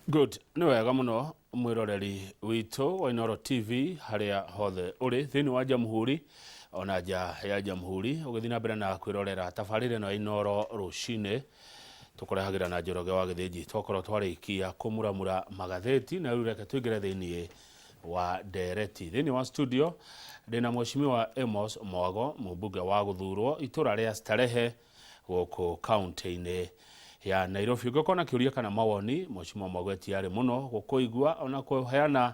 Good, nĩ wega mũno mwĩroreri witũ wa Inooro TV harĩa hothe ũrĩ thĩinĩ wa Jamhuri ona nja ya Jamhuri ũgĩthiĩ na mbere na kwĩrorera tabarĩra ĩno ya Inooro rũcinĩ. Tũkũrehagĩra na Njoroge wa Gĩthĩnji. Twakorwo twarĩkia kũmuramura magathĩti na rĩu reke tũingĩre thĩinĩ wa ndereti. Thĩinĩ wa studio ndĩna Mheshimiwa Amos Mwago, mũmbunge wa gũthurwo itũra rĩa Starehe gũkũ kaunti-inĩ ya Nairobi. Ũngĩkorwo na kĩũria kana mawoni, Mheshimiwa Mwago etiarĩ mũno gũkũigua ona kũheana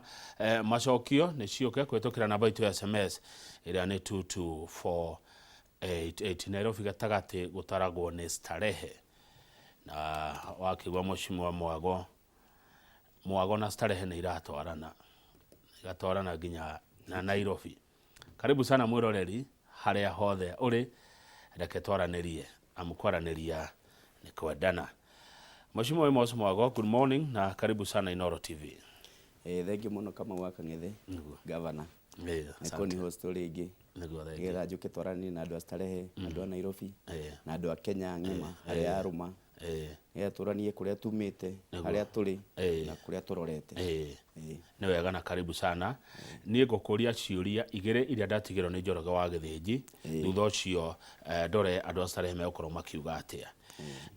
macokio, nĩ ciũke kũhĩtũkĩra namba itũ ya SMS ĩrĩa nĩ 22488. Nairobi gatagatĩ gũtaragwo nĩ Starehe. Na wakĩigua Mheshimiwa Mwago, Mwago na Starehe nĩ iratwarana, igatwarana nginya na Nairobi. Karibu sana mwĩroreri harĩa hothe ũrĩ, reke twaranĩrie amu kwaranĩria nĩ kwendana. Mheshimiwa Amos Mwago, good morning na karibu sana Inooro TV. Thengiũ mũno Kamau wa Kang'ethe, Governor. Nĩ kũni host rĩngĩ. Nĩguo, thengiũ. Nĩgetha njũke twaranĩrie na andũ a Starehe, andũ a Nairobi, na andũ a Kenya ng'ima, arĩa arũma. Nĩgetha tũranie kũrĩa tumĩte, harĩa tũrĩ, na kũrĩa tũrorete. Nĩ wega na karibu sana. Niĩ ngũkũria ciũria igĩrĩ iria ndatigĩrwo nĩ Njoroge wa Gĩthĩnji, thutha ũcio ndore andũ a Starehe megũkorwo makiuga atĩa.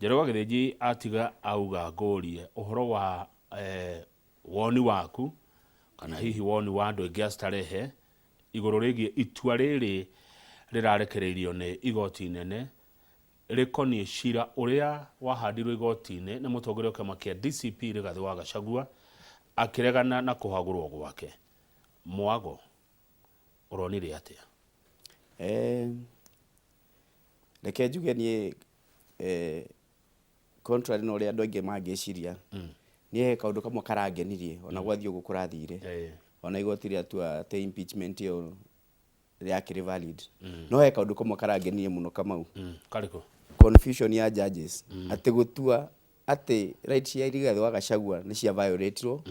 Njoroge wa Gĩthĩnji atiga auga ngũrie ũhoro wa woni waku kana hihi woni wa andũ aingĩ a Starehe igũrũ rĩgiĩ itua rĩrĩ rĩrarekereirio nĩ igoti inene rĩkoniĩ cira ũrĩa wahandirwo igoti-inĩ nĩ mũtongoria wa kĩama kĩa DCP Rigathĩ wa Gachagua akĩregana na kũhagũrwo gwake. Mwago, ũronire atĩa? Reke njuge niĩ contrary na ũrĩa andũ aingĩ mangĩciria, niĩ he kaũndũ kamwe karangenirie ona gwathiĩ ũguo kũrathire, ona igoti rĩatua atĩ impeachment ĩyo rĩakĩrĩ valid, no he kaũndũ kamwe karangenirie mũno Kamau. Karĩkũ? Confusion ya judges, atĩ gũtua atĩ right cia Rigathĩ wa Gachagua nĩ cia violatirwo,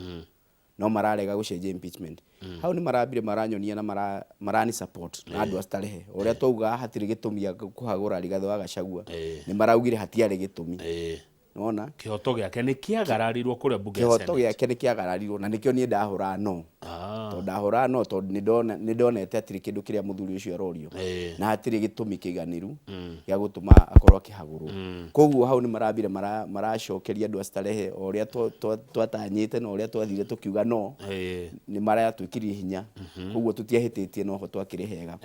no mararega gũcenjia impeachment. Hau nĩ marambire maranyonia na marani support na andũ a Starehe. O ũrĩa twaugaga hatirĩ gĩtũmi gĩa kũhagũra Rigathĩ wa Gachagua, nĩ maraugire hatiarĩ gĩtũmi. Nĩwona? Kĩhoto gĩake nĩ kĩagararirwo kũrĩa mbunge ya Kĩhoto Senate. gĩake nĩ kĩagararirwo na nĩkĩo niĩ ndahũraga no. Tondũ ndahũraga no tondũ nĩ ndonete hatirĩ kĩndũ kĩrĩa mũthuri ũcio arorio. Na hatirĩ gĩtũmi kĩiganĩru gĩa gũtũma akorwo akĩhagũrwo. Koguo hau nĩ marambire maracokeria andũ a Starehe o ũrĩa twatanyĩte na ũrĩa twathire tũkiuga no, nĩ maratwĩkĩrire hinya. Koguo tũtiahĩtĩtie noho twakĩrĩ hega.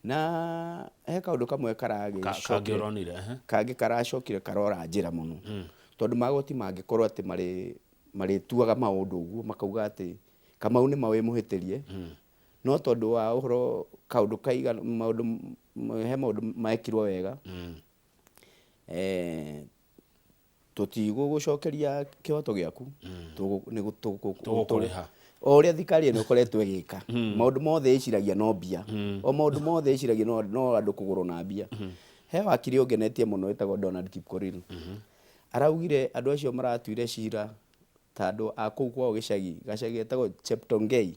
Na he kaũndũ kamwe karagĩcokire, Kangĩ ũronire, ehe. Kangĩ karacokire karora njĩra mũno. Tondũ magoti mangĩkorwo atĩ marĩtuaga maũndũ ũguo makauga atĩ Kamau nĩ ma wĩ mũhĩtĩrie, no tondũ wa ũhoro kaũndũ kaigana maũndũ he maũndũ mekirwo wega, tũtigũgũcokeria kĩhoto gĩaku, Tũgũkũrĩha. O ũrĩa thirikari ĩno ĩkoretwo ĩgĩka, maũndũ mothe ĩciragia no mbia, o maũndũ mothe ĩciragia no andũ kũgũrwo na mbia. He wakiri ũngenetie mũno wĩtagwo Donald Kipkorir, araugire andũ acio maratuire cira ta andũ a kũu kwao gĩcagi, gacagi getagwo Cheptongei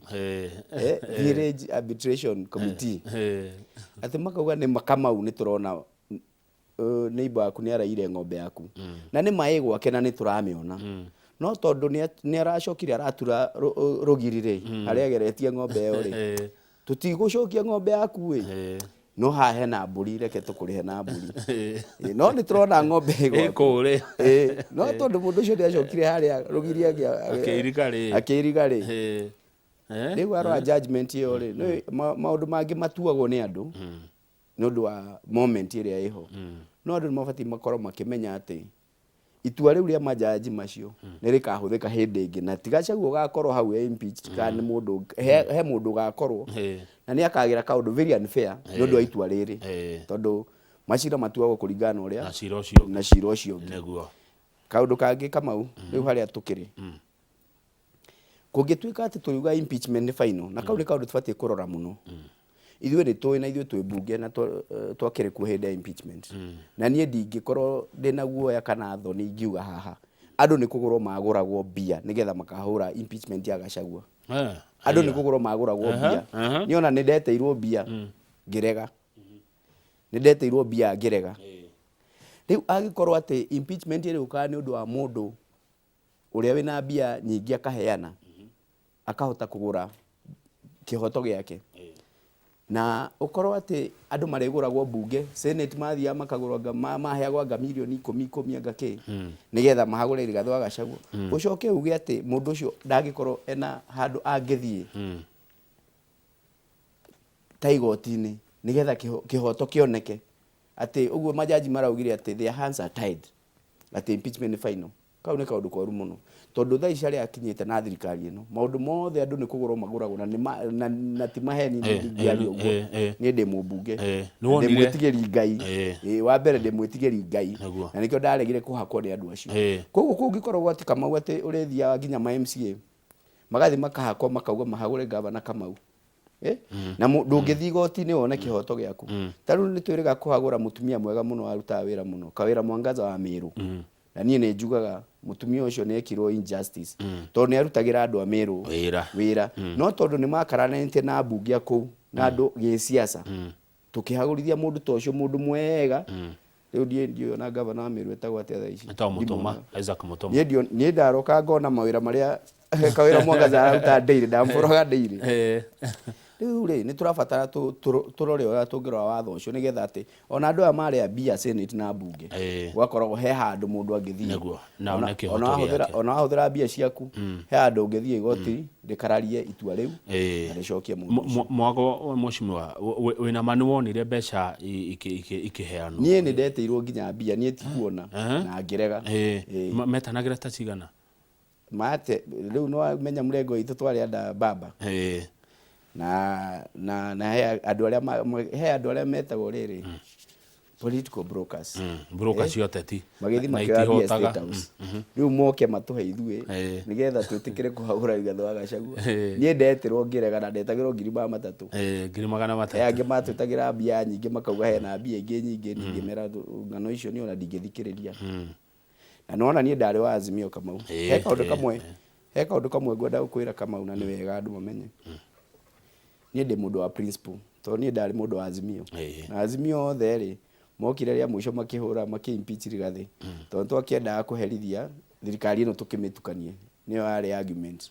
Village Arbitration Committee, atĩ makauga nĩ Kamau nĩ tũrona neighbor waku nĩ araiyire ng'ombe yaku, na nĩ ma ĩ gwake na nĩ tũramĩona, no tondũ nĩ aracokire aratura rũgiri rĩ, harĩa ageretie ng'ombe ĩyo rĩ, tũtigũcokia ng'ombe yaku ĩ, no haha hena mbũri, reke tũkũrĩhe na mbũri. No nĩ tũrona ng'ombe ĩ gwaku. Ĩkũrĩa. No tondũ mũndũ ũcio nĩ acokire harĩa rũgiri Akĩiriga rĩ. Akĩiriga rĩ. Rĩu arora judgment ĩyo rĩ, nĩ maũndũ mangĩ matuagwo nĩ andũ nĩ ũndũ wa moment ĩrĩa ĩho. No andũ nĩ mabatiĩ makorwo makĩmenya atĩ itua rĩu rĩa majaji macio nĩ rĩkahũthĩka hĩndĩ ĩngĩ, na ti Gachagua ũgakorwo hau e impeached kana nĩ mũndũ ũngĩ, he mũndũ ũgakorwo na nĩ akagĩra kaũndũ very unfair nĩ ũndũ wa itua rĩrĩ, tondũ macira matuagwo kũringana na ũrĩa Na cira ũcio ũngĩ. Na cira ũcio ũngĩ. Nĩguo. Kaũndũ kangĩ Kamau, rĩu harĩa tũkĩrĩ, kũngĩtuĩka atĩ tũriuga impeachment nĩ final, na kau nĩ kaũndũ tũbatiĩ kũrora mũno. Ithuĩ nĩ tũĩ na ithuĩ twĩ mbunge na twakĩrĩ kuo hĩndĩ ya impeachment. Na niĩ ndingĩkorwo ndĩna guoya kana thoni ingiuga haha, andũ nĩ kũgũrwo magũragwo mbia nĩgetha makahũra impeachment ya Gachagua. Andũ nĩ kũgũrwo magũragwo mbia. Niĩ ona nĩ ndeteirwo mbia ngĩrega. Nĩ ndeteirwo mbia ngĩrega. Rĩu angĩkorwo atĩ impeachment ĩrĩũkaga nĩ ũndũ wa mũndũ Ũrĩa wĩna mbia nyingĩ akaheana, akahota kũgũra kĩhoto gĩake. Na ũkorwo atĩ andũ marĩgũragwo mbunge, senate mathiaga makagũrwo anga maheagwo anga mirioni ikũmi ikũmi anga kĩ, nĩgetha mahagũre Rigathĩ wa Gachagua. Ũcoke uge atĩ mũndũ ũcio ndangĩkorwo ena handũ angĩthiĩ ta igoti-inĩ nĩgetha kĩhoto kĩoneke. Atĩ ũguo majaji maraugire atĩ their hands are tied, atĩ impeachment nĩ final. Kau nĩ kaũndũ koru mũno, tondũ thaa ici harĩa akinyĩte na thirikari ĩno, maũndũ mothe andũ nĩ kũgũrwo magũragwo na nĩ ma, na, na ti maheni ndingĩaria ũguo. Niĩ ndĩ mũmbunge. Nĩ wonire? Ndĩ mwĩtigĩri Ngai. Wa mbere ndĩ mwĩtigĩri Ngai. Na nĩkĩo ndaregire kũhakwo nĩ andũ acio. Koguo kũngĩkorwo atĩ Kamau atĩ ũrĩthiaga nginya ma MCA, magathiĩ makahakwo makauga mahagũre ngavana Kamau. Eh? Na ndũngĩthiĩ igoti-inĩ wone kĩhoto gĩaku. Ta rĩu nĩ twĩrĩga kũhagũra mũtumia mwega mũno warutaga wĩra mũno, Kawĩra Mwangaza wa Mĩrũ. Na niĩ nĩ njugaga mũtumia ũcio nĩ ekirwo injustice tondũ nĩ arutagĩra andũ a Mĩrũ Wĩra. wĩra. No tondũ nĩ makaranĩtie na ambunge a kũu na andũ gĩsiasa, tũkĩhagũrithia mũndũ ta ũcio, mũndũ mwega. Rĩu ndiũĩ ona ngavana wa Mĩrũ etagwo atĩa thaa ici. Etagwo Mũtũma, Ndimuonaga. Isaac Mũtũma. Niĩ niĩ ndaroka ngona mawĩra marĩa Kawĩra Mwangaza araruta daily, ndamũroga daily. Rĩu rĩ, nĩ tũrabatara tũrore ũrĩa tũngĩrora watho ũcio nĩgetha atĩ ona andũ aya marĩa mbia senate na mbunge, gũgakoragwo he handũ mũndũ angĩthiĩ. Nĩguo, na one kĩhoto gĩake. Ona wahũthĩra mbia ciaku, he handũ ũngĩthiĩ igoti rĩkararie itua rĩu na rĩcokie mũndũ ũcio. Mwago mheshimiwa, wĩna ma nĩ wonire mbeca ikĩheanwo? Niĩ nĩ ndetĩirwo nginya mbia, niĩ ti kuona, na ngĩrega. Metanagĩra ta cigana? Mate, rĩu nĩ wamenya mũrengo witũ twarĩ anda baba. Na, na, na he andũ arĩa he andũ arĩa metagwo rĩrĩ, political brokers. Broker cia ũteti. Magĩthiĩ Na makĩoya mbia itihotaga. State House. Rĩu moke matũhe ithuĩ, nĩgetha twĩtĩkĩre kũhagũra Rigathĩ wa Gachagua. Niĩ ndetĩrwo ngĩrega na ndetagĩrwo ngiri magana matatũ. Ngiri magana matatũ. He angĩ matwĩtagĩra mbia nyingĩ makauga hena mbia ingĩ nyingĩ, ningĩmera ng'ano icio niĩ ona ndingĩthikĩrĩria. Na nĩwona niĩ ndarĩ wa Azimio Kamau. He kaũndũ kamwe, he kaũndũ kamwe ngwenda gũkwĩra Kamau na nĩ wega andũ mamenye. Niĩ ndĩ mũndũ wa principle, tondũ niĩ ndarĩ mũndũ wa Azimio. Na Azimio othe rĩ, mokire rĩa mũico makĩhũra makĩ impeach Rigathĩ. Tondũ twakĩendaga kũherithia thirikari ĩno tũkĩmĩtukanie. Nĩyo yarĩ argument.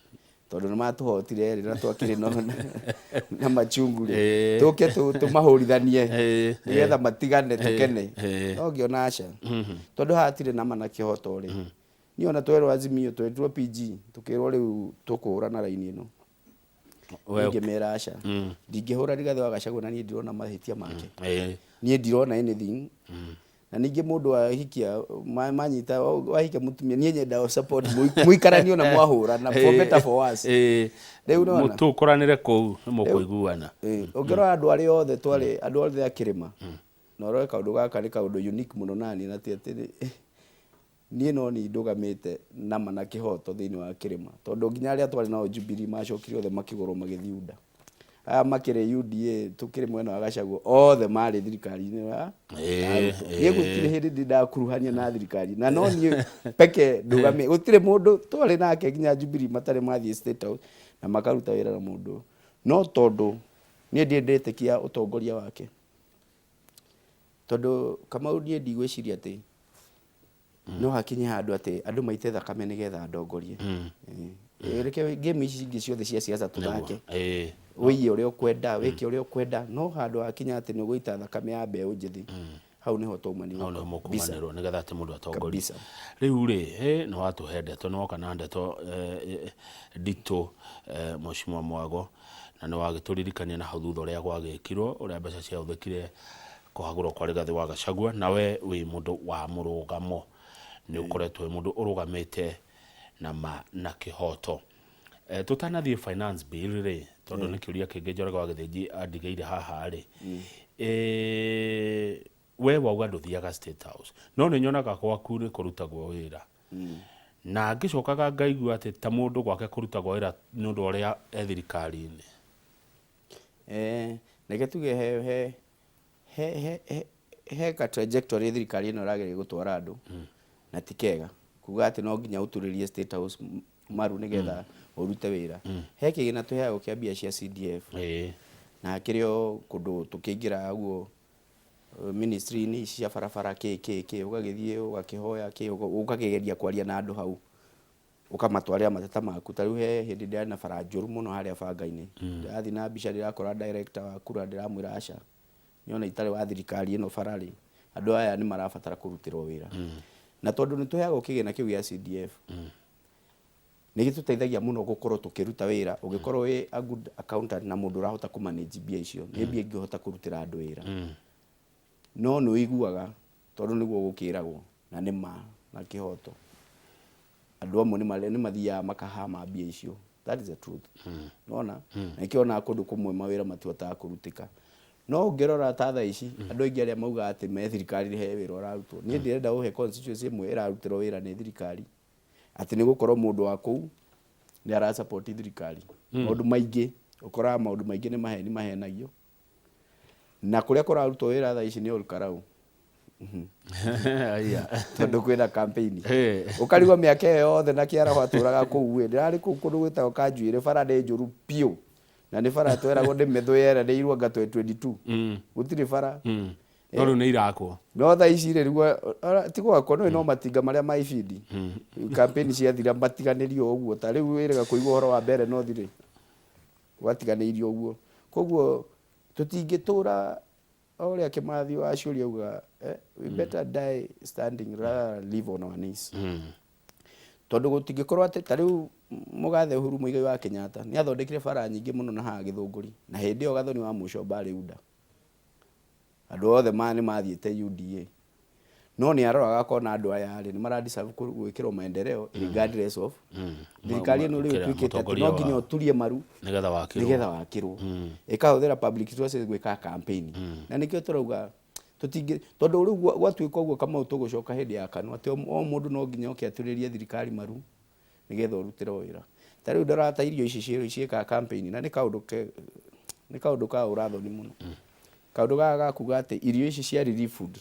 Tondũ nĩ matũhotire rĩ, na twakĩrĩ na machungu rĩ, tũke tũmahũrithanie nĩgetha matigane tũkene. No ngĩona aca. Tondũ haha hatirĩ na ma na kĩhoto rĩ. Niĩ ona twerwo Azimio, twetirwo PG, tũkĩrwo rĩu tũkũhũra na raini ĩno. Ngĩmera aca. Ndingĩhũra Rigathĩ wa Gachagua na niĩ ndirona mahĩtia make. Niĩ ndirona anything. Na ningĩ mũndũ wahikia, manyita, wahikia mũtumia, niĩ nyenda support mũikaranie na mwahũra, na for better for worse. Rĩu nĩwona? Mũtũkũranĩre kũu, nĩ mũkũiguana. Ũngĩrora andũ arĩa othe twarĩ, andũ othe a kĩrĩma, na ũrore kaũndũ gaka nĩ kaũndũ unique mũno naniĩ, na ti atĩ niĩ no niĩ ndũgamĩte nama na kĩhoto thĩinĩ wa kĩrĩma, tondũ nginya arĩa twarĩ nao Jubilee macokire othe makĩgũrwo magĩthiĩ UDA. Aya makĩrĩ UDA tũkĩrĩ mwena wa Gachagua othe marĩ thirikari-inĩ ya Ruto. Niĩ gũtirĩ hĩndĩ ndĩ ndakuruhania na thirikari, na no niĩ peke ndũgamĩ, gũtirĩ mũndũ twarĩ nake nginya Jubilee matarĩ mathiĩ State House na makaruta wĩra na mũndũ ũyũ. No tondũ niĩ ndirĩ ndetĩkia ũtongoria wake, tondũ Kamau niĩ ndigwĩciria atĩ no hakinye handũ atĩ andũ maite thakame nĩgetha ndongorie. Reke game ici ingĩ ciothe cia siasa tũthake. Ũiye ũrĩa ũkwenda, wĩke ũrĩa ũkwenda, no handũ hakinya atĩ nĩ ũgũita thakame ya mbeũ njĩthĩ, hau nĩho twauma Hau nĩho kabisa. mũkumanĩrwo nĩgetha atĩ mũndũ atongorie. Kabisa. Rĩu rĩ, nĩ watũhe ndeto, nĩ woka na ndeto nditũ, Mheshimiwa Mwago, na nĩ wagĩtũririkania na hau thutha ũrĩa gwagĩkirwo, ũrĩa mbeca ciahũthĩkire kũhagũrwo kwa Rigathĩ wa Gachagua, na we wĩ mũndũ wa mũrũgamo, nĩ ũkoretwo wĩ mũndũ ũrũgamĩte na ma na kĩhoto. Tũtanathiĩ finance bill rĩ, tondũ nĩ kĩũria kĩngĩ Njoroge wa Gĩthĩnji andigĩire haha rĩ, we wauga ndũthiaga State House, no nĩ nyonaga gwaku nĩ kũrutagwo wĩra. Na ngĩcokaga ngaigua atĩ ta mũndũ gwake kũrutagwo wĩra nĩ ũndũ wa ũrĩa e thirikari-inĩ. Reke tuge he ka trajectory thirikari ĩno ĩrageria gũtwara andũ, na ti kega kuga atĩ no nginya ũturĩrie State House maru nĩgetha ũrute wĩra. He kĩgĩna tũheagwo kĩa mbia cia CDF, na hakĩrĩ o kũndũ tũkĩingĩraga ũguo ministry-inĩ ici cia barabara kĩ kĩ kĩ, ũgagĩthiĩ ũgakĩhoya kĩ, ũgakĩgeria kwaria na andũ hau. Ũkamatwarĩra mateta maku. Ta rĩu he hĩndĩ ndĩrarĩ na bara njũru mũno harĩa banga-inĩ. Ndĩrathiĩ na mbica, ndĩrakora director wa kura, ndĩramwĩra aca, niĩ ona itarĩ wa thirikari ĩno bara rĩ, andũ aya nĩ marabatara kũrutĩrwo wĩra. Na tondũ nĩ tũheagwo kĩgĩna kĩu gĩa CDF, nĩ gĩtũteithagia mũno gũkorwo tũkĩruta wĩra. Ũngĩkorwo wĩ a good accountant na mũndũ ũrahota kũ manage mbia icio, nĩ mbia ingĩhota kũrutĩra andũ wĩra. No nĩ ũiguaga tondũ nĩguo gũkĩragwo na nĩ ma na kĩhoto, andũ amwe nĩ mathiaga makahama mbia icio. That is the truth. Nona na nĩkĩo onaga kũndũ kũmwe mawĩra matihotaga kũrutĩka. No ũngĩrora ta thaa ici, andũ aingĩ arĩa maugaga atĩ me thirikari he wĩra ũrarutwo, niĩ ndĩrenda ũhe constituency ĩmwe ĩrarutĩrwo wĩra nĩ thirikari, atĩ nĩ gũkorwo mũndũ wa kũu nĩ ara support thirikari. Maũndũ maingĩ ũkoraga, maũndũ maingĩ nĩ maheni mahenagio, na kũrĩa kũrarutwo wĩra thaa ici nĩ Olkarau. Aya. Tondũ kwĩna campaign. Hey. Ũkarigwo mĩaka ĩyo yothe na kĩaraho atũraga kũu ĩ, ndĩrarĩ kũu kũndũ gwĩtagwo Kanjuĩrĩ, bara nĩ njũru biũ, na nĩ bara tweragwo nĩ methũ yeranĩirwo anga 2022. Gũtirĩ bara. No rĩu nĩ irakwo. No thaa ici rĩ, rĩu ti gwakwo no matinga marĩa ma ibindi campaign ciathira matiganĩrio ũguo. Ta rĩu wĩrĩga kũigua ũhoro wa mbere no thirĩ gwatiganĩirio ũguo. Koguo tũtingĩtũra o ũrĩa Kĩmathi wa Ciũria augaga, we better die standing rather than live on our knees. Tondũ gũtingĩkorwo atĩ ta rĩu mũgathe Uhuru Muigai wa Kenyatta nĩ athondekire bara nyingĩ mũno na haha Gĩthũngũri, na hĩndĩ ĩyo Gathoni wa Mũcomba arĩ UDA, andũ othe ma nĩ mathiĩte UDA, no nĩ aroraga akona andũ aya rĩ nĩ mara deserve gwĩkĩrwo maendeleo regardless of thirikari ĩno. Rĩu Kĩrĩa, ĩtuĩkĩte atĩ mũtongoria no nginya ũturie maru nĩgetha wakĩrwo. Nĩgetha wakĩrwo, ĩkahũthĩra public resources gwĩka campaign. Na nĩkĩo tũrauga tũtingĩ, tondũ rĩu gwatuĩka ũguo, Kamau, tũgũcoka hĩndĩ ya KANU, atĩ o mũndũ no nginya oke aturĩrie thirikari maru nĩgetha ũrutĩrwo wĩra. Ta rĩu ndorata ta irio ici ciĩkaga campaign, na nĩ kaũndũ ke nĩ kaũndũ ka ũrathoni mũno, kaũndũ gaka ga kuga atĩ irio ici cia relief food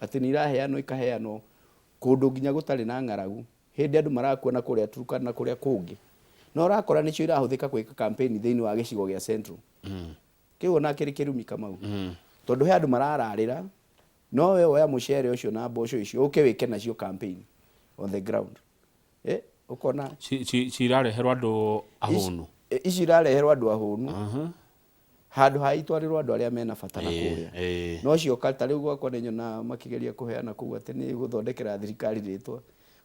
atĩ nĩ iraheanwo, ikaheanwo kũndũ nginya gũtarĩ na ng'aragu, hĩndĩ andũ marakua na kũrĩa Turkana na kũrĩa kũngĩ, no ũrakora nĩcio irahũthĩka gwĩka campaign thĩinĩ wa gĩcigo gĩa Central. Kĩu ona kĩrĩ kĩrumi, Kamau, tondũ he andũ marararĩra, no we woya mũcere ũcio na mboco icio ũke wĩke nacio campaign on the ground, ũkona Cirareherwo andũ ahũnu. Ici irareherwo andũ ahũnu handũ ha itwarĩrwo andũ arĩa mena bata na kũrĩa. No cioka ta rĩu gwakwa nĩ nyonaga makĩgeria kũheana kũu atĩ nĩ gũthondekera thirikari rĩtwa,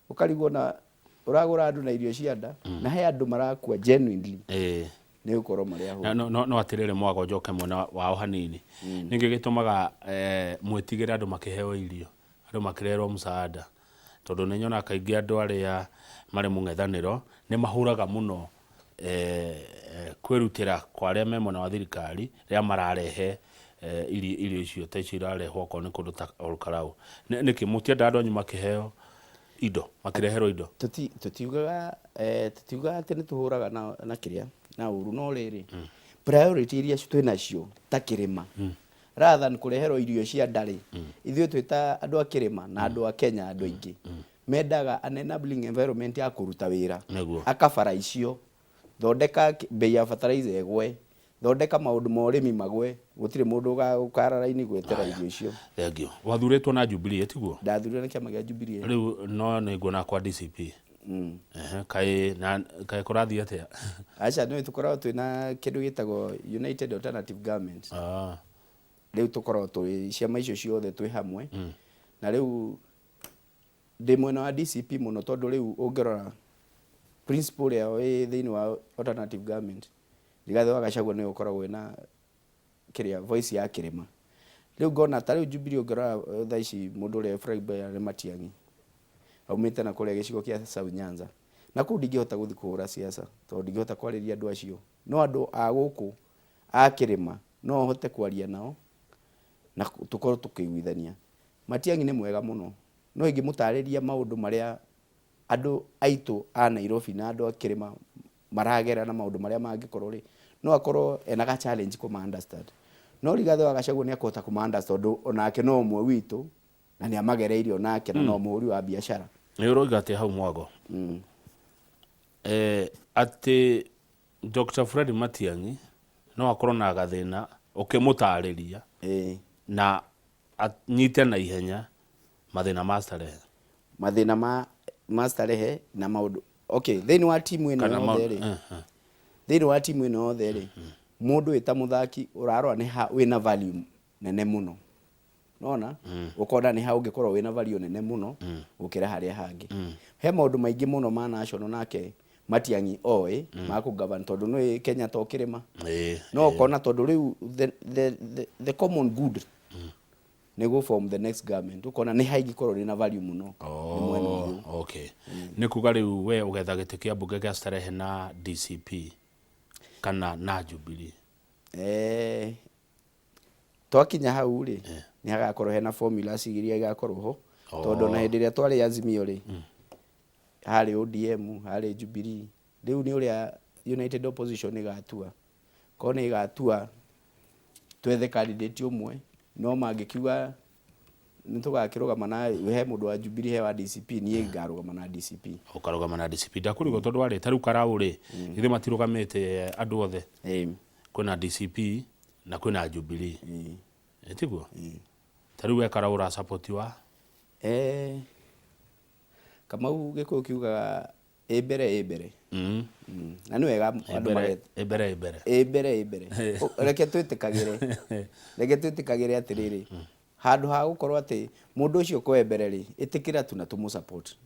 ũkarigwo na ũragũra andũ na irio cia nda, na he andũ marakua genuinely nĩ gũkorwo marĩ ahũnu. No atĩrĩrĩ, mwago njoke mwena wao hanini, nĩkĩ gĩtũmaga mwĩtigĩre andũ makĩheo irio, andũ makĩrehwo msaada? Tondũ nĩ nyonaga kaingĩ andũ arĩa marĩ mũng'ethanĩro nĩ mahũraga mũno kwĩrutĩra kwa arĩa me mwena wa thirikari rĩrĩa mararehe irio icio ta icio irarehwo okorwo nĩ kũndũ ta Olkalau. Nĩkĩ mũtiendaga andũ anyu makĩheo indo, makĩreherwo indo? Tũtiugaga atĩ nĩ tũhũraga na kĩrĩa na ũru, no rĩrĩ, priority iria twĩ nacio ta kĩrĩma, rather than kũreherwo irio cia ndarĩ, ithuĩ twĩ ta andũ a kĩrĩma na andũ a Kenya, andũ aingĩ mendaga an enabling environment ya kũruta wĩra. Aka bara icio, thondeka bei ya fertilizer ĩgwe, thondeka maũndũ ma ũrĩmi magwe, gũtirĩ mũndũ ũkara raini gwetera irio icio. Thank you. Wathurĩtwo na Jubilee, tiguo? Ndathurire na kĩama kĩa Jubilee. Rĩu no nĩ nguona kwa DCP. Ehe, kaĩ na kaĩ kũrathiĩ atĩa? Aca, nĩ tũkoragwo twĩna kĩndũ gĩtagwo United Alternative Government. Rĩu tũkoragwo twĩ ciama icio ciothe twĩ hamwe, na rĩu ndĩ mwena wa DCP mũno, tondũ rĩu ũngĩrora principle ĩrĩa wĩ thĩinĩ wa alternative government, Rigathĩ wa Gachagua nĩwe ũkoragwo wĩna kĩrĩa voice ya kĩrĩma. Rĩu ngona ta rĩu Jubilee, ũngĩrora thaa ici mũndũ ũrĩa flag bearer nĩ Matiang'i, aumĩte na kũrĩa gĩcigo kĩa South Nyanza, na kũu ndingĩhota gũthiĩ kũhũra siasa tondũ ndingĩhota kwarĩria andũ acio, no andũ a gũkũ a kĩrĩma no hote kwaria nao na tũkorwo tũkĩiguithania. Matiang'i nĩ mwega mũno, no ingĩmũtarĩria maũndũ marĩa andũ aitũ a Nairobi na andũ a kĩrĩma maragera na maũndũ marĩa mangĩkorwo rĩ, no akorwo ena ga challenge kũma understand. No Rigathĩ wa Gachagua nĩ akũhota kũma understand, tondũ onake no ũmwe witũ na nĩ amagereirie onake na no mũhũri wa biacara. Nĩ ũroiga atĩa hau, Mwago? Atĩ Dr. Fred Matiang'i no akorwo na gathĩna ũkĩmũtarĩria na anyite na ihenya mathĩna ma Starehe. Mathĩna ma Starehe na maũndũ Okay, thĩinĩ wa timu ĩno Kana yothe rĩ, thĩinĩ wa timu ĩno yothe rĩ, mũndũ wĩ ta mũthaki ũrarora nĩ ha wĩna value nene mũno, nona ũkona nĩ ha ũngĩkorwo wĩna value nene mũno gũkĩra harĩa hangĩ. He maũndũ maingĩ mũno ma national nake Matiang'i oĩ ma kũ govern, tondũ nĩ Kenya to kĩrĩma. No ũkona tondũ rĩu the common good nĩ gũ form the next government, ũkona nĩ ha ingĩkorwo rĩna value mũno nĩ mwena ũyũ. Oh, okay, nĩ kuga rĩu we ũgetha gĩtĩ kĩa mbunge gĩa Starehe na DCP kana na Jubilee? Twakinya hau rĩ, nĩ hagakorwo hena formula iria igakorwo ho, tondũ ona hĩndĩ ĩrĩa twarĩ Azimio rĩ, harĩ ODM, harĩ Jubilee. Rĩu nĩ ũrĩa United Opposition ĩgatua, korwo nĩ ĩgatua twethe candidate ũmwe, no mangĩkiuga nĩ tũgakĩrũgama na he mũndũ wa Jubilee, he wa DCP, niĩ ngarũgama na DCP. Ũkarũgama na DCP. Ndakũrigwo tondũ warĩ ta rĩu Karau rĩ, githĩ matirũgamĩte andũ othe? Kwĩna DCP na kwĩna Jubilee. Tiguo? Ta rĩu we Karau ũra support wa? Kamau, Gĩkũyũ kiugaga ĩ mbere ĩ mbere. Na nĩ wega andũ magetha Ĩ mbere ĩ mbere. Ĩ mbere ĩ mbere. Reke twĩtĩkagĩre atĩrĩrĩ, handũ ha gũkorwo atĩ mũndũ ũcio kwe mbere rĩ, ĩtĩkĩra tu na tũmũ support.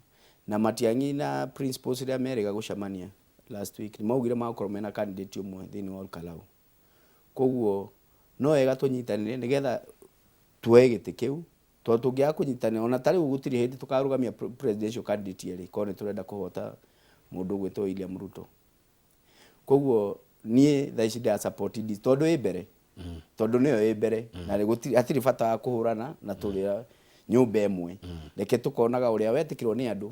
Na Matiang'i na principles iria merĩga gũcemania last week, nĩ maugire magũkorwo mena candidate ũmwe thĩinĩ wa Olkalau. Koguo no wega tũnyitanĩre nĩgetha tuoe gĩtĩ kĩu, tondũ tũngĩaga kũnyitanĩra, ona ta rĩu gũtirĩ hĩndĩ tũkarũgamia presidential candidate erĩ korwo nĩ tũrenda kũhota mũndũ ũgwĩtwo William Ruto. Koguo niĩ thaa ici ndĩra support tondũ ĩ mbere, tondũ nĩyo ĩ mbere, na hatirĩ bata wa kũhũrana na tũrĩ nyũmba ĩmwe. Reke tũkonaga ũrĩa wetĩkĩrwo nĩ andũ,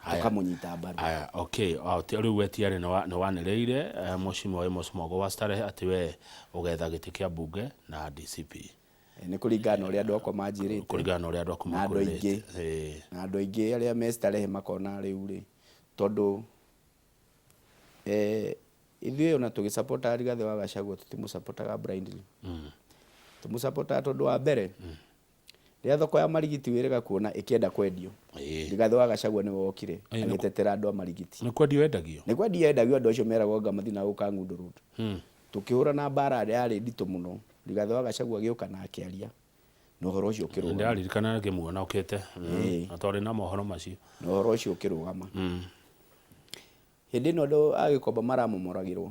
tũkamũnyita mbaru. Aya, okay. Rĩu we tiarĩ nĩ wanĩrĩire, Mheshimiwa Amos Mwago wa Starehe, atĩ we ũgetha gĩtĩ kĩa mbunge na DCP. Nĩ kũringana na ũrĩa andũ akwa manjĩrĩte. Kũringana na ũrĩa andũ aku na andũ aingĩ. Makwĩrĩte. Na andũ aingĩ arĩa me Starehe makona rĩu rĩ, tondũ ithuĩ ona tũgĩsupportaga Rigathĩ wa Gachagua, tũtimũsupportaga blindly. Tũmũsupportaga tondũ wa mbere, rĩrĩa thoko ya Marigiti wĩrĩga kuona ĩkĩenda kwendio, Rigathĩ wa Gachagua nĩwe wokire agĩtetera andũ a Marigiti. Nĩ kwendio endagio? Nĩ kwendio endagio. Andũ acio meragwo anga mathiĩ na gũka Ng'undo Road. Tũkĩhũrana mbara yarĩ nditũ mũno, Rigathĩ wa Gachagua agĩũka na akĩaria na ũhoro ũcio ũkĩrũgama. Ndĩraririkana ngĩmuona okĩte. Na twarĩ na mohoro macio. Na ũhoro ũcio ũkĩrũgama. Hĩndĩ ĩno andũ a Gĩkomba maramomoragĩrwo,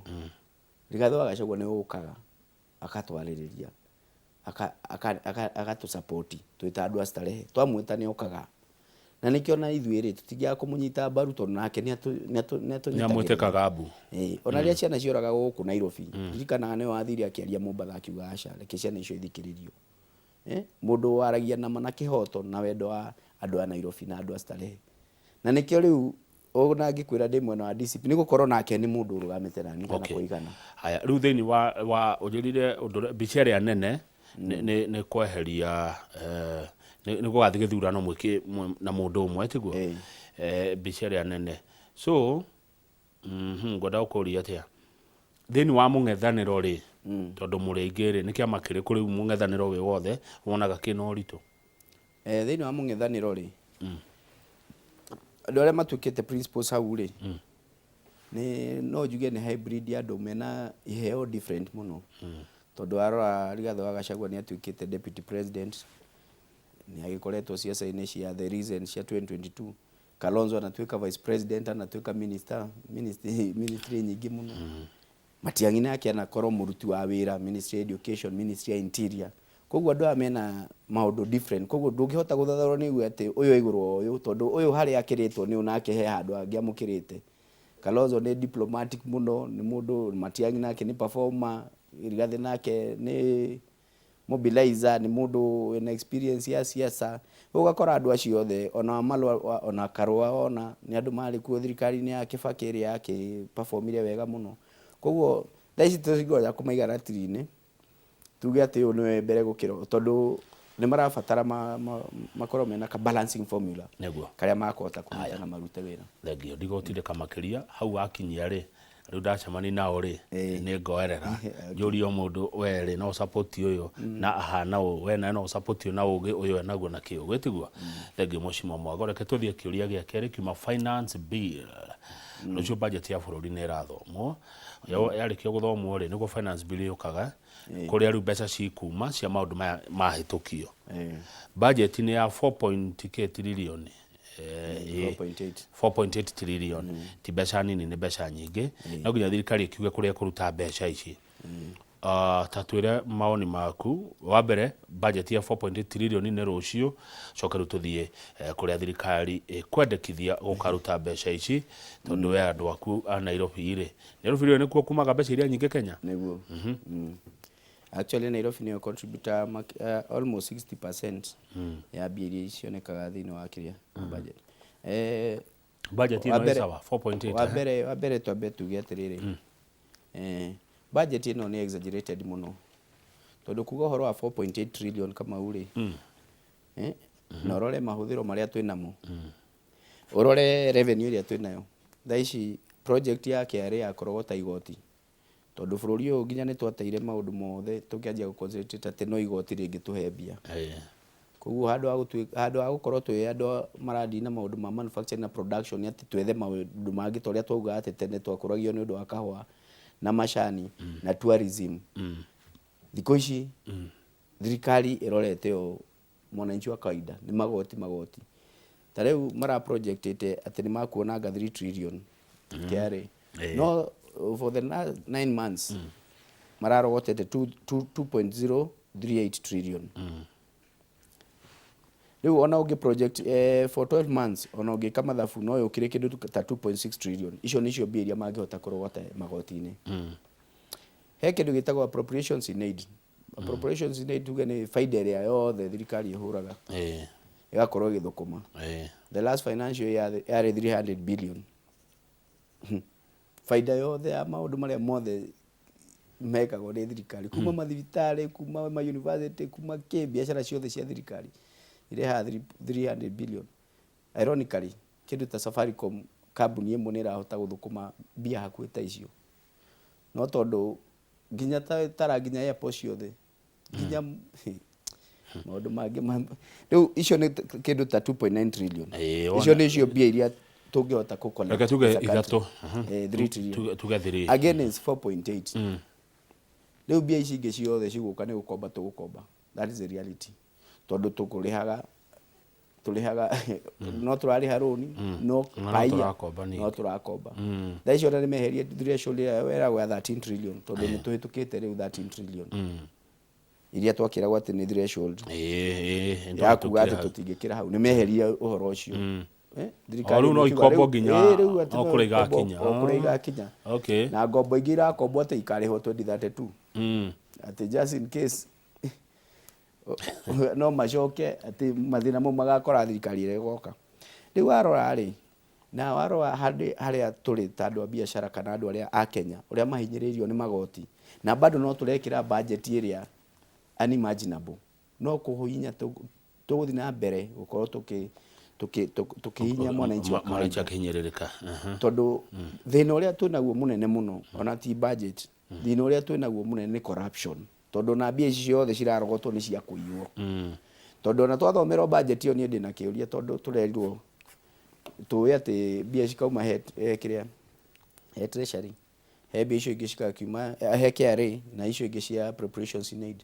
Rigathĩ wa Gachagua nĩ ũkaga akatwarĩrĩria, agatũ support twĩ ta andũ a Starehe. Twamwĩta nĩ okaga, na nĩkĩo na ithuĩ rĩ, tũtingĩaga kũmũnyita mbaru, tondũ nake nĩ atũnyitagĩrĩra. Nĩamwĩtĩkaga mbu. Ona rĩrĩa ciana cioraga gũkũ Nairobi, ririkanaga nĩwe wathire akĩaria Mombatha akiuga aca, reke ciana icio ithikĩrĩrio. Mũndũ waragia nama na kĩhoto na wendo wa andũ a Nairobi na andũ a Starehe. Na nĩkĩo rĩu ona ngĩkwĩra ndĩ mwena wa DCP, nĩ gũkorwo nake nĩ mũndũ ũrũgamĩte na niĩ kana kũigana. Haya, rĩu thĩinĩ wa ũnjĩrire ũndũ ũrĩa mbica ĩrĩa nene nĩ kweheria, nĩ gũgathiĩ gĩthurano mwĩki na mũndũ ũmwe, tiguo? Ĩĩ. Mbica ĩrĩa nene, so ngwenda gũkũria atĩa thĩinĩ wa mũng'ethanĩro rĩ, tondũ mũrĩ aingĩ rĩ, nĩ kĩama kĩrĩkũ rĩu mũng'ethanĩro wĩ wothe wonaga kĩna ũritũ? Thĩinĩ wa mũng'ethanĩro rĩ, andũ arĩa matuĩkĩte principals hau rĩ, nĩ no njuge nĩ hybrid ya andũ mena iheo different mũno, tondũ warora Rigathĩ wa Gachagua nĩ atuĩkĩte deputy president, nĩ agĩkoretwo ciaca-inĩ cia the recent cia 2022. Kalonzo anatuĩka vice president, anatuĩka minister, ministry nyingĩ mũno. Matiang'i nake anakorwo mũruti wa wĩra Ministry ya Education, Ministry ya Interior. Koguo andũ aya mena maũndũ different, koguo ndũngĩhota gũthathaũra nĩ uge atĩ ũyũ e igũrũ wa ũyũ, tondũ ũyũ harĩa akĩrĩtwo nĩ ũyũ, nake he handũ hangĩ amũkĩrĩte. Kalonzo nĩ diplomatic mũno, nĩ mũndũ. Matiang'i nake nĩ performer. Rigathĩ nake nĩ mobilizer, nĩ mũndũ wĩna experience ya siasa. Rĩu ũgakora andũ acio othe, ona Wamalwa ona Karũa, ona nĩ andũ marĩ kuo thirikari-inĩ ya Kibaki ĩrĩa yakĩ performire wega mũno. Koguo thaa ici tũtingĩhota kũmaiga ratiri-inĩ tuge atĩ ũyũ nĩwe mbere gũkĩra, tondũ nĩ marabatara makorwo mena ka balancing formula karĩa makũhota kũnyitana marute wĩra. Thengio, ndigũtindĩka makĩria hau wakinyia rĩ. Rĩu ndacemania nao rĩ, nĩ ngoerera njũrie o mũndũ, we rĩ, no support ũyũ na ahana ũũ, we nawe no support ũyũ na ũgĩ ũyũ enaguo na kĩ ũguo, tiguo? Thengiũ Mheshimiwa Mwago. Reke tũthiĩ kĩũria gĩa kerĩ kiuma finance bill. Rũciũ budget ya bũrũri nĩ ĩrathomwo. Yarĩkia gũthomwo rĩ, nĩguo finance bill yũkaga, kũrĩa rĩu mbeca cikuma cia maũndũ maya mahĩtũkio. Budget nĩ ya 4 point kĩ trillion. 4.8. 4.8 trillion ti mbeca nini, nĩ mbeca nyingĩ. No nginya thirikari ĩkiuge kũrĩa ĩkũruta mbeca ici. Ta twĩre maoni maku. Wa mbere, budget ya 4.8 trillion nĩ rũciũ, coke rĩu tũthiĩ kũrĩa thirikari ĩkwendekithia gũkaruta mbeca ici, tondũ we andũ aku a Nairobi rĩ, Nairobi rĩ, nĩkuo kumaga mbeca iria nyingĩ Kenya. Nĩguo. Actually Nairobi nĩyo contributor almost 60% ya mbia iria cionekaga thĩinĩ wa kĩrĩa budget. Budget ĩno ĩ sawa 4.8. Wa mbere, wa mbere twambe tuge atĩrĩrĩ, budget ĩno nĩ exaggerated mũno, tondũ kuga ũhoro wa 4.8 trillion, Kamau rĩ, na ũrore mahũthĩro marĩa twĩ namo, ũrore revenue ĩrĩa twĩ nayo thaa ici, project ya KRA ya kũrogota igoti, tondũ bũrũri ũyũ nginya nĩ twateire maũndũ mothe tũkĩanjia gũ concentrate atĩ no igoti rĩngĩtũhe mbia. Koguo handũ ha gũkorwo twĩ andũ marathiĩ na maũndũ ma manufacturing na production, atĩ twethe maũndũ mangĩ ta ũrĩa twaugaga atĩ tene twakũragio nĩ ũndũ wa kahũa na macani na tourism, thikũ ici thirikari ĩrorete o mwananchi wa kawaida nĩ magoti magoti. Ta rĩu mara projectĩte atĩ nĩ makuonanga 3 trillion KRA, no for the 9 months mararogotete 2.038 trillion. Rĩu ona ũngĩ project for 12 months, ona ũngĩka mathabu, no yũkĩre kĩndũ ta 2.6 trillion. Icio nĩcio mbia iria mangĩhota kũrogota magoti-inĩ. He kĩndũ gĩtagwo appropriations in aid. Appropriations in aid, tuge nĩ baida ĩrĩa yothe thirikari ĩhũraga ĩgakorwo ĩgĩthũkũma. The last financial year yarĩ 300 billion, baida yothe ya maũndũ marĩa mothe mekagwo nĩ thirikari, kuma mathibitarĩ, kuma ma university, kuma kĩ, biacara ciothe cia thirikari irehaga 300 billion. Ironically, kĩndũ ta Safaricom, kambuni ĩmwe, nĩ ĩrahota gũthũkũma mbia hakuhĩ ta icio, no tondũ nginya tara nginya airport ciothe, nginya maũndũ mangĩ rĩu icio nĩ kĩndũ ta 2.9 trillion. Icio nĩcio mbia iria tũngĩhota kũ collect Reke tuge as a country. Ithatũ. 3 trillion Tuge 3 against 4.8. Rĩu mbia ici ingĩ ciothe cigũka nĩ gũkomba tũgũkomba. That is the reality, tondũ tũkũrĩhaga, tũrĩhaga, no tũrarĩha rũni, no Na no paia tũrakomba ningĩ. No tũrakomba. Thaa icio ona nĩ meherie threshold ĩrĩa weragwo ya 13 trillion, tondũ nĩ tũhĩtũkĩte rĩu 13 trillion iria twakĩragwo atĩ nĩ threshold Ĩĩ, ya kuga atĩ hau. Tũtingĩkĩra hau. Nĩ meherie ũhoro ũcio. O rĩu no thirikari ikombo nginya rĩu atĩ o no kũrĩa ikombo igakinya. O kũrĩa igakinya. Na ngombo ingĩ irakombwo atĩ ikarĩhwo 2032, atĩ just in case no macoke atĩ mathĩna mau magakora thirikari ĩrĩa ĩgoka. Rĩu warora rĩ, na warora harĩa tũrĩ ta andũ a biacara kana andũ arĩa a Kenya, ũrĩa mahinyĩrĩirio nĩ magoti, na bado no tũrekĩra budget ĩrĩa unimaginable, no kũhinya tũgũthiĩ na mbere gũkorwo tũkĩhinya mwananchi wa mwananchi kawaida, akĩhinyĩrĩrĩka. Tondũ thĩna ũrĩa twĩnaguo mũnene mũno ona ti budget, thĩna ũrĩa twĩnaguo mũnene nĩ corruption, tondũ na mbia ici ciothe cirarogotwo nĩ cia kũiywo. Tondũ ona twathomerwo budget ĩyo, niĩ ndĩna kĩũria, tondũ tũrerirwo tũĩ atĩ mbia cikauma he kĩrĩa, he treasury, he mbia icio ingĩ cikakiuma he KRA, na icio ingĩ cia appropriations in aid.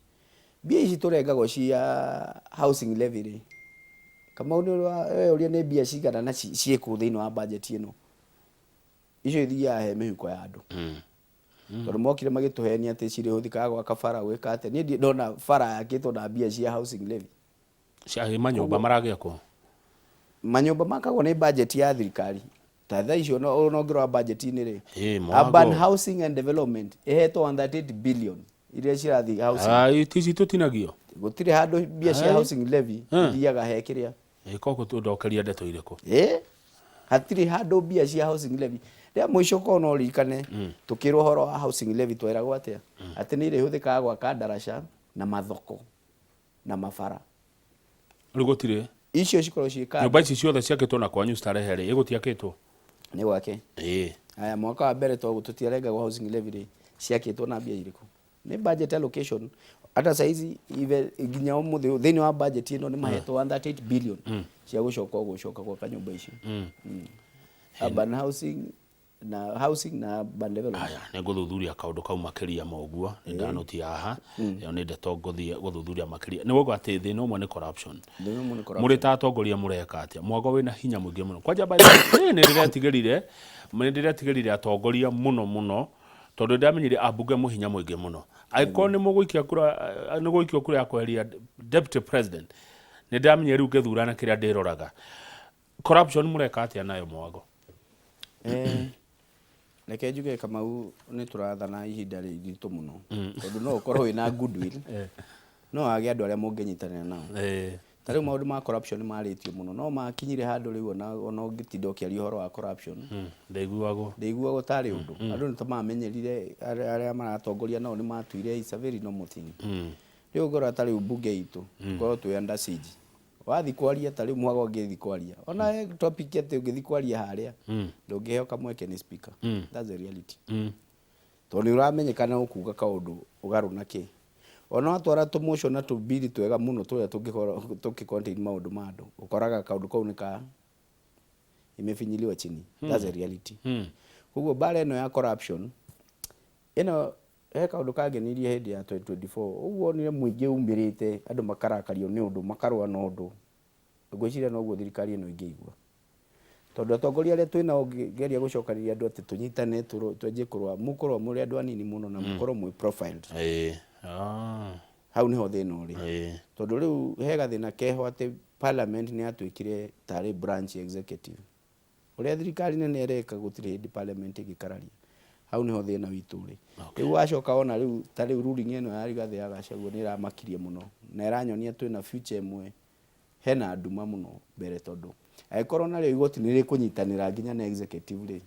Mbia ici tũrengagwo cia housing levy rĩ, Kamau, nĩ ũrĩa nĩ mbia cigana na ciĩkũ thĩinĩ wa budget ĩno? Icio ithiaga he mĩhuko ya andũ, tondũ mokire magĩtũhenia atĩ cirĩhũthĩkaga gwaka bara, gwĩka atĩa. Niĩ ndirĩ ndona bara yakĩtwo na mbia cia housing levy. Cia manyũmba maragĩakwo. Manyũmba makagwo nĩ budget ya thirikari. Ta thaa icio no ngĩrora budget-inĩ rĩ, Mwago. Urban housing and development ĩhetwo 138 billion iria cirathiĩ housing. Ai, tici tũtinagio. Gũtirĩ handũ mbia cia Ai. housing levy ithiaga he kĩrĩa. Koguo tũndokeria ndeto irĩkũ? Hatirĩ handũ mbia cia housing levy. Rĩa mũico korwo no ũririkane tũkĩrwo ũhoro wa housing levy, tweragwo atĩa? Atĩ nĩ irĩhũthĩkaga gwaka ndaraca na mathoko na mabara. Rĩu gũtirĩ. Icio cikorwo ciĩ kando. Nyũmba ici ciothe ciakĩtwo na kwanyu Starehe rĩ, ĩgũtiakĩtwo? Nĩ gwake. Ĩĩ. Aya, mwaka wa mbere tũtiarengagwo housing levy rĩ, ciakĩtwo na mbia irĩkũ? Nĩ budget allocation. Hata saizi nginya ũmũthĩ ũyũ, thĩinĩ wa budget ĩno nĩ mahetwo 138 billion cia gũcoka gũcoka gwaka nyũmba icio. Urban housing na housing na urban development. Aya, nĩ ngũthuthuria kaũndũ kau makĩria ma ũguo, nĩ ndanũtia haha, ĩyo nĩ ndeto ngũthiĩ gũthuthuria makĩria. Nĩ wauga atĩ thĩna ũmwe nĩ corruption. Thĩna ũmwe nĩ corruption. Mũrĩ ta atongoria mũreka atĩa? Mwago wĩna hinya mũingĩ mũno. Kwanja by the way, nĩ ndĩretigĩrire, nĩ ndĩretigĩrire atongoria mũno mũno, tondũ ndamenyire ambunge mwĩ hinya mũingĩ mũno. Angĩkorwo nĩ mũgũikia kura, nĩ gũikio kura ya kweheria deputy president, nĩ ndamenyire rĩu ngĩthurana kĩrĩa ndĩroraga. Corruption mũreka atĩa nayo Mwago? Reke njuge Kamau, nĩ tũrathana ihinda rĩritũ mũno, tondũ no ũkorwo wĩna goodwill, no wage andũ arĩa mũngĩnyitanĩra nao. Ta rĩu maũndũ ma corruption nĩ marĩtio mũno, no makinyire handũ rĩu ona ũngĩtinda ũkĩaria ũhoro wa corruption, Ndaiguagwo. Ndĩiguagwo tarĩ ũndũ. Andũ nĩ tamamenyerire, arĩa maratongoria nao nĩ matuire it's a very normal thing. Rĩu ũngĩrora ta rĩu mbunge itũ, tũkorwo twĩ under siege. Wathiĩ kwaria, ta rĩu Mwago angĩthiĩ kwaria, ona he topic atĩ ũngĩthiĩ kwaria harĩa, ndũngĩheo kamweke nĩ speaker. That's the reality. Tondũ nĩ ũramenyekana ũkuga kaũndũ ũgarũ na kĩ. Ona watwara tũmotion na tũbili twega mũno tũrĩa tũngĩkorwo tũkĩ contain maũndũ ma andũ, ũkoraga kaũndũ kau nĩ ka imefinyiliwa chini. That's the reality. Koguo mbara ĩno ya corruption ĩno, he kaũndũ kangenirie hĩndĩ ya 2024, ũguo onire mũingĩ umĩrĩte, andũ makarakario nĩ ũndũ, makarũa na ũndũ. Ngwĩciria noguo thirikari ĩno ĩngĩigua, tondũ atongoria arĩa twĩnao, ũngĩgeria gũcokanĩria andũ atĩ tũnyitane twanjie kũrũa, mũkũrũa mũrĩ andũ anini mũno na mũkorwo mwĩ profiled. Hau nĩho thĩna ũrĩ. Tondũ rĩu he gathĩna keho atĩ parliament nĩ yatuĩkire tarĩ branch executive. Ũrĩa thirikari nene ĩreka, gũtirĩ hĩndĩ parliament ĩngĩkararia. Hau nĩho thĩna witũ ũrĩ. Rĩu wacoka wona rĩu ta rĩu ruling ĩno ya Rigathĩ ya Gachagua nĩ ĩramakirie mũno na ĩranyonia twĩna future ĩmwe hena nduma mũno mbere, tondũ angĩkorwo narĩo igoti nĩ rĩkũnyitanĩra nginya na executive rĩ,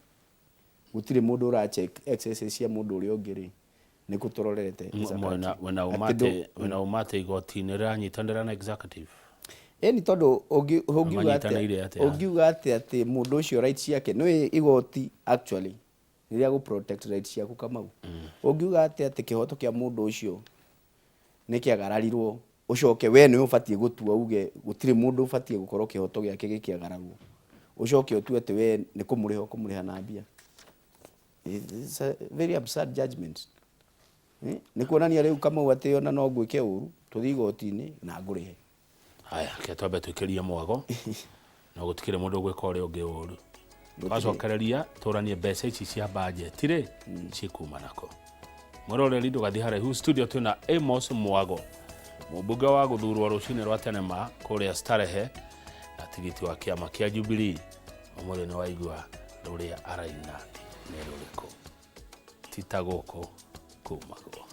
gũtirĩ mũndũ ũra check excesses cia mũndũ ũrĩa ũngĩ rĩ, nĩ kũ tũrorete as a country? Wena Atĩ wĩna ũma atĩ igoti nĩ rĩranyitanĩra na executive? Ĩni, tondũ ũngiuga atĩa? Manyitanĩire atĩa? Ũngiuga atĩa atĩ mũndũ ũcio right ciake nĩ igoti actually nĩ rĩa gũ protect right ciaku, Kamau? Ũngiuga atĩa atĩ kĩhoto kĩa mũndũ ũcio nĩ kĩagararirwo, ũcoke we nĩwe ũbatiĩ gũtua uge gũtirĩ mũndũ ũbatiĩ gũkorwo kĩhoto gĩake gĩkĩagararwo, ũcoke ũtue atĩ we nĩ kũmũrĩha ũkũmũrĩha na mbia? It's a very absurd judgment. Nĩ kuonania rĩu, Kamau, atĩ ona no ngwĩke ũru, tũthiĩ igoti-inĩ na ngũrĩhe. Haya, ke twambe twĩkĩrie mwago na gũtikĩrĩ mũndũ ũgwĩka ũrĩa ũngĩ ũru. Twacokereria tũranie mbeca ici cia budget rĩ cikuma nako. Mwĩroreri, ndũgathiĩ haraihu. Studio twĩna Amos Mwago, mũmbunge wa gũthurwo rũcinĩ rwa tene ma kũrĩa Starehe na tigiti wa kĩama kĩa Jubilee. Ũmũthĩ nĩ waigua rũrĩa araina nĩ rũrĩkũ. Ti ta gũkũ kumagwo.